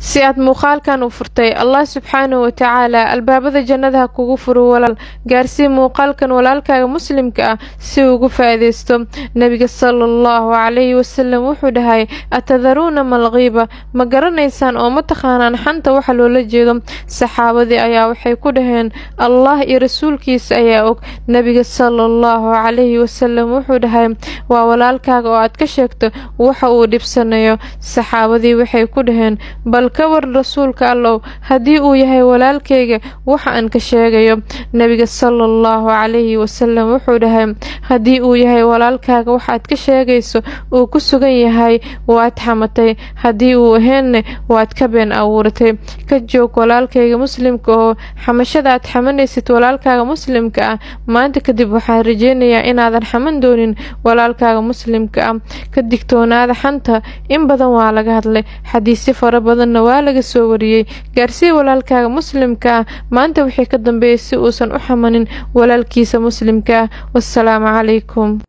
Si aad muuqaalkan u furtay, Allah subxaanahu wa tacaala albaabada jannada ha kugu furo. Walaal, gaarsii muuqaalkan walaalkaaga muslimka ah si uu ugu faa'iidaysto. Nabiga sala Allahu calayhi wasalam wuxuu dhahay: "Atadaruuna mal ghiiba?" Ma garanaysaan oo ma taqaanaan xanta waxa loola jeedo? Saxaabadii ayaa waxay ku dhaheen: "Allah iyo rasuulkiisa ayaa og." Nabiga sala Allahu calayhi wasalam wuxuu dhahay: "Waa walaalkaaga oo aad ka sheegto waxa uu dhibsanayo." Saxaabadii waxay ku dhaheen: "Bal ka war, rasuulka Allow, haddii uu yahay walaalkayga waxa aan ka sheegayo?" Nabiga sala Allahu calayhi wasalam wuxuu dhahay: "Haddii uu yahay walaalkaaga waxaad ka sheegayso uu ku sugan yahay, waad xamatay. Haddii uu ahaynne, waad ka been abuuratay." Ka joog, walaalkayga muslimka, oo xamashada aad xamanaysid walaalkaaga muslimka ah. Maanta kadib waxaan rajeynayaa inaadan xaman doonin walaalkaaga muslimka ah. Ka digtoonaada xanta. In badan waa laga hadlay, xadiisyo fara badanna waa laga soo wariyey. Gaarsii walaalkaaga muslimka ah maanta wixii ka dambeeyay si uusan u xamanin walaalkiisa muslimka ah. Wassalaamu calaykum.